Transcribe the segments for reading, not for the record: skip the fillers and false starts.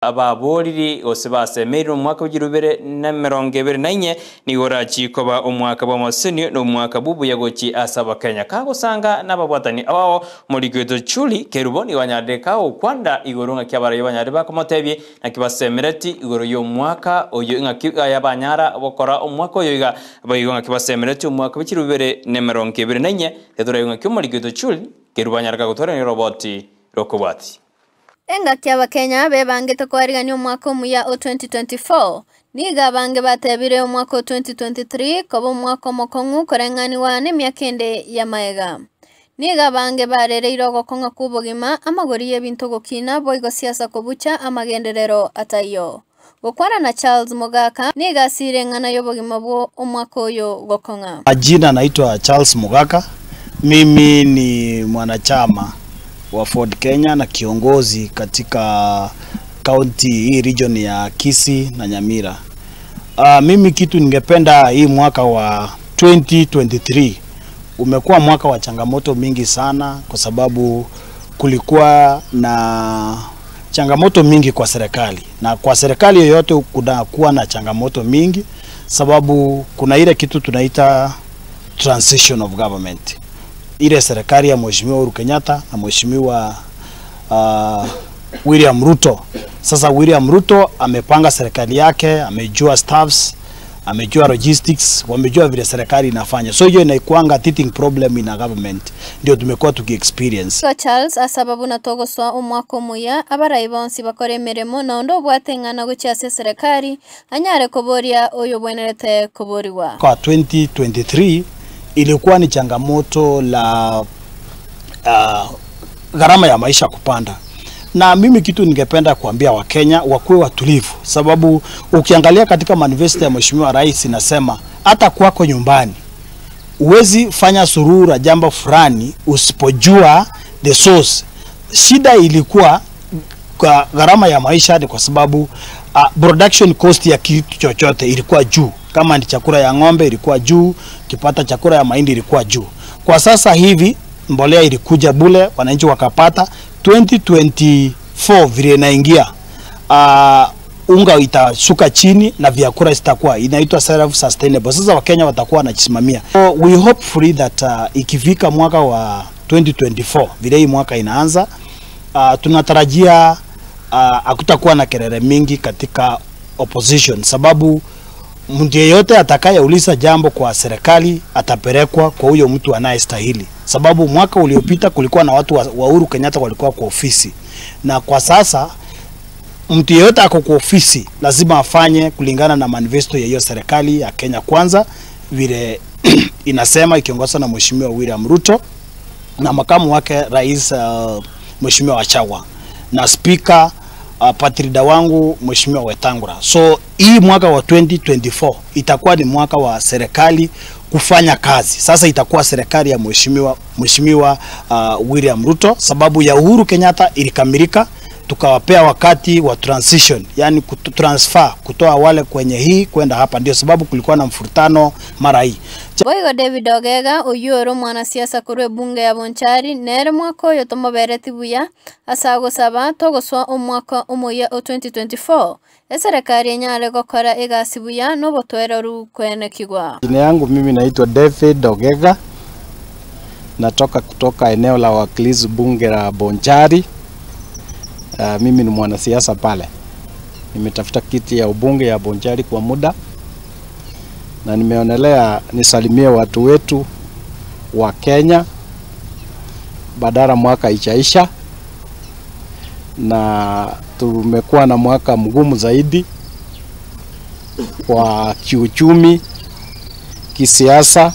Ababoriri gose basemeire omwaka w'igirubere na 24 nigora chikoba omwaka bw'amasenio n'omwaka bubuya gochi asaba Kenya kagosanga n'ababwatani abao muri Chuli Kerubo ni wanyadeka okwanda igoro ngaki abarayi banyare bakomotebye nakibasemereti igoro y'omwaka oyo ngaki ayabanyara bokora omwaka oyo iga bayigo ngaki omwaka w'ikirubere na 24 tetore ngaki muri Chuli Kerubo anyaraka gotore ni roboti rokobati. Engaki abakenya bebangete kwarigania omwaka omuya o 2024 niga abange batebire omwaka o 2023 koba omwaka omokong'u koreng'aniwa n'emiaka ende ya maega. Niga abange barereire ogokong'a kwa obogima amagori y'ebinto gokina boigo siasa kobucha amagenderero ataiyo. Gokwana na Charles Mogaka niga asire eng'ana y'obogima bwo omwaka oyo gokong'a. Majina naitwa Charles Mogaka, mimi ni mwanachama wa Ford Kenya na kiongozi katika county hii region ya Kisii na Nyamira. Mimi kitu ningependa hii mwaka wa 2023 umekuwa mwaka wa changamoto mingi sana, kwa sababu kulikuwa na changamoto mingi kwa serikali. Na kwa serikali yoyote kunakuwa na changamoto mingi sababu kuna ile kitu tunaita transition of government. Ile serikali ya Mheshimiwa Uhuru Kenyatta na Mheshimiwa William Ruto. Sasa William Ruto amepanga serikali yake, amejua staffs, amejua logistics, wamejua vile serikali inafanya. So hiyo inaikuanga teething problem in a government. Ndio tumekuwa tuki experience. So Charles asababu natogoswa omwaka omuya abarayi bonsi bakore emirimo na ondo obwateng'ana gochia ase serikali anyare koboria oyo bwenerete koboriwa. Kwa 2023 ilikuwa ni changamoto la gharama ya maisha kupanda. Na mimi kitu ningependa kuambia Wakenya wakuwe watulivu, sababu ukiangalia katika manifesto ya Mheshimiwa Rais inasema hata kwako nyumbani uwezi fanya surura jambo fulani usipojua the source. Shida ilikuwa kwa gharama ya maisha ni kwa sababu production cost ya kitu chochote ilikuwa juu. Kama ni chakula ya ng'ombe ilikuwa juu, kipata chakula ya mahindi ilikuwa juu. Kwa sasa hivi mbolea ilikuja bule, wananchi wakapata. 2024 vile inaingia, unga itashuka chini na vyakula zitakuwa inaitwa self sustainable. Sasa Wakenya watakuwa wanajisimamia. So we hopefully that ikifika mwaka wa 2024 vile hii mwaka inaanza, tunatarajia hakutakuwa na kelele mingi katika opposition, sababu mtu yeyote atakayeuliza jambo kwa serikali atapelekwa kwa huyo mtu anayestahili. Sababu mwaka uliopita kulikuwa na watu wa Uhuru Kenyatta walikuwa kwa ofisi, na kwa sasa mtu yeyote ako kwa ofisi lazima afanye kulingana na manifesto ya hiyo serikali ya Kenya Kwanza vile inasema, ikiongozwa na Mheshimiwa William Ruto na makamu wake Rais Mheshimiwa Gachagua na speaker patrida wangu Mheshimiwa Wetangula. So hii mwaka wa 2024 itakuwa ni mwaka wa serikali kufanya kazi. Sasa itakuwa serikali ya Mheshimiwa William Ruto, sababu ya Uhuru Kenyatta ilikamilika, tukawapea wakati wa transition, yani transfer kutoa wale kwenye hii kwenda hapa. Ndio sababu kulikuwa na mfurutano mara hii. Boigo David Ogega oyoro mwanasiasa kurwe bunge ya Bonchari nere mwaka oyo tomobereti buya asagosaba togoswa omwaka omuya o 2024 eserekari enyare gokora egasi buya nobotwereru kwenekigwa. Jina yangu mimi naitwa David Ogega, natoka kutoka eneo la wakilizi bunge la Bonchari. Mimi ni mwanasiasa pale. Nimetafuta kiti ya ubunge ya Bonchari kwa muda, na nimeonelea nisalimie watu wetu wa Kenya badala mwaka ichaisha, na tumekuwa na mwaka mgumu zaidi kwa kiuchumi, kisiasa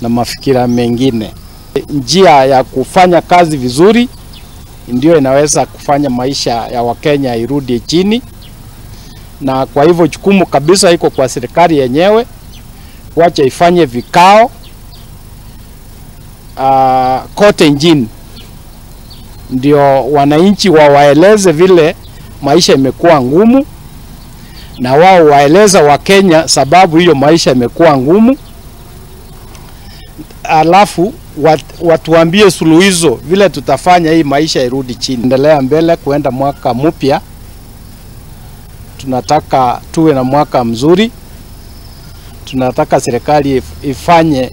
na mafikira mengine. Njia ya kufanya kazi vizuri ndio inaweza kufanya maisha ya Wakenya irudi chini, na kwa hivyo jukumu kabisa iko kwa serikali yenyewe, wacha ifanye vikao kote nchini, ndio wananchi wawaeleze vile maisha imekuwa ngumu, na wao waeleza Wakenya sababu hiyo maisha imekuwa ngumu, alafu watuambie suluhizo vile tutafanya hii maisha irudi chini. Endelea mbele kuenda mwaka mpya Tunataka tuwe na mwaka mzuri. Tunataka serikali ifanye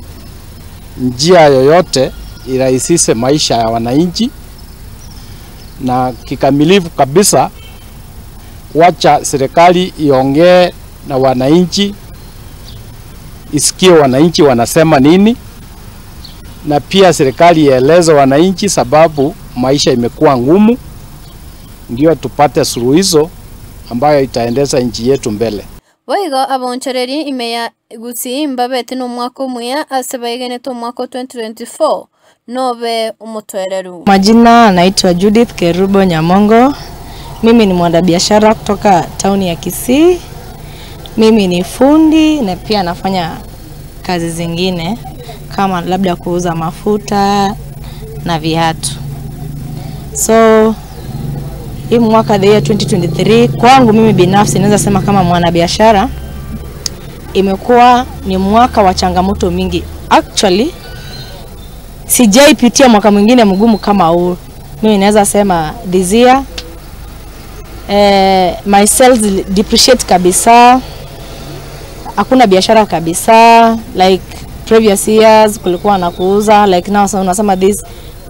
njia yoyote irahisishe maisha ya wananchi, na kikamilifu kabisa wacha serikali iongee na wananchi, isikie wananchi wanasema nini, na pia serikali ieleze wananchi sababu maisha imekuwa ngumu, ndio tupate suluhisho ambayo itaendesha nchi yetu mbele. Boigo abonchoreri imeya Gusii mbabete n'omwaka omuya ase baigenete omwaka 2024 nobe omotwereru. Majina naitwa Judith Kerubo Nyamongo. Mimi ni mwanabiashara kutoka tauni ya Kisii. Mimi ni fundi na pia nafanya kazi zingine kama labda kuuza mafuta na viatu. So hii mwaka the year 2023 kwangu mimi binafsi naweza sema kama mwanabiashara imekuwa ni mwaka wa changamoto mingi. Actually sijaipitia mwaka mwingine mgumu kama huu. Mimi naweza sema this year my sales depreciate kabisa. Hakuna biashara kabisa. Like previous years kulikuwa na kuuza, like now unasema this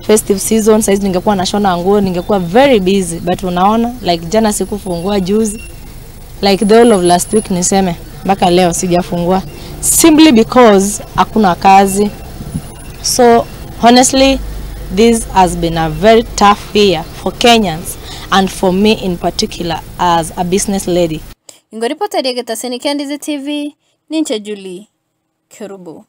festive season saizi ningekuwa nashona nguo, ningekuwa very busy, but unaona like jana sikufungua, juzi, like the whole of last week niseme mpaka leo sijafungua simply because hakuna kazi. So honestly this has been a very tough year for Kenyans and for me in particular as a business lady. Ingoripota ya Getaseni Kendizi TV, Ninche Julie Kerubo.